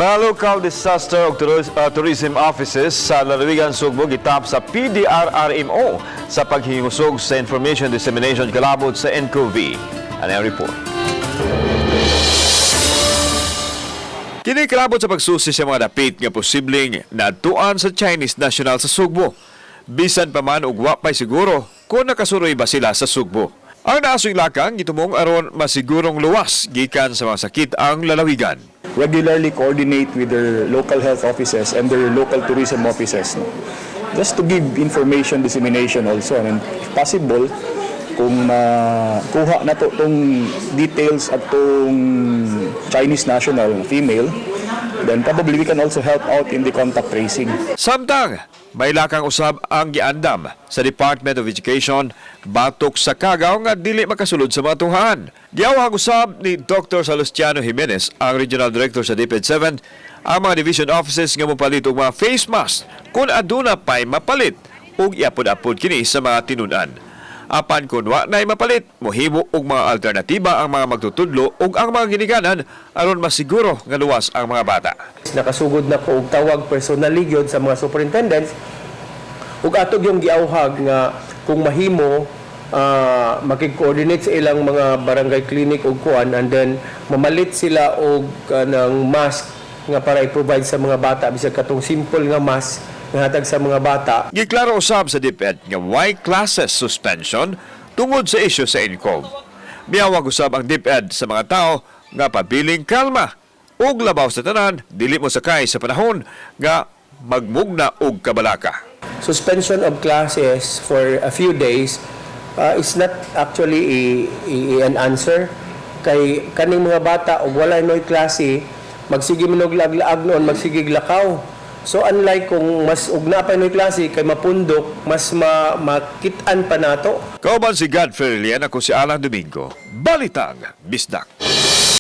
Mga local disaster ug tourism offices sa lalawigan Sugbo gitap sa PDRRMO sa paghingusog sa information dissemination kalabot sa nCoV. Ano ang report? Kini kalabot sa pagsusi sa mga dapit nga posibleng naadtuan sa Chinese national sa Sugbo. Bisan pa man og wa pa'y siguro kung nakasuroy ba sila sa Sugbo. Ang naasoy lakang gitumong aron masigurong luwas gikan sa mga sakit ang lalawigan. Regularly coordinate with their local health offices and their local tourism offices, no? Just to give information dissemination also. And if possible, kung makuha na to tong details at tong Chinese national female, then probably we can also help out in the contact tracing. Samtang, may lakang usab ang giandam sa Department of Education batok sa kagaw nga dili makasulod sa mga tunghaan. Giawhag usab ni Dr. Salustiano Jimenez, ang Regional Director sa DepEd 7, ang mga division offices nga mopalit og mga face mask kung aduna pa'y mapalit ug iapod-apod kini sa mga tinunan. Apan kung wa na'y mapalit, mohimo og mga alternatiba ang mga magtutudlo ug ang mga ginikanan aron masiguro nga luwas ang mga bata. Nakasugod na ko og tawag personally gyud sa mga superintendents ug ato yung giawhag nga kung mahimo makig-coordinate sa ilang mga barangay clinic og kuan and then mamalit sila og kanang mask nga para i-provide sa mga bata, bisag katong simple nga mask nga hatag sa mga bata. Giklaro usab sa DepEd nga way classes suspension tungod sa isyu sa nCoV. Miawag usab ang DepEd sa mga tao nga pabiling kalma ug labaw sa tanan dili mo sakay sa panahon nga magmugna og kabalaka. Suspension of classes for a few days is not actually an answer kay kaning mga bata og wala noy klase, magsige man og laag noon, magsige lakaw. So unlike kung mas og naa pa noy klase kay mapundok, mas makit-an pa nato. Kauban si Godfrey Rilian, ako si Alan Domingo. Balitang Bisdak.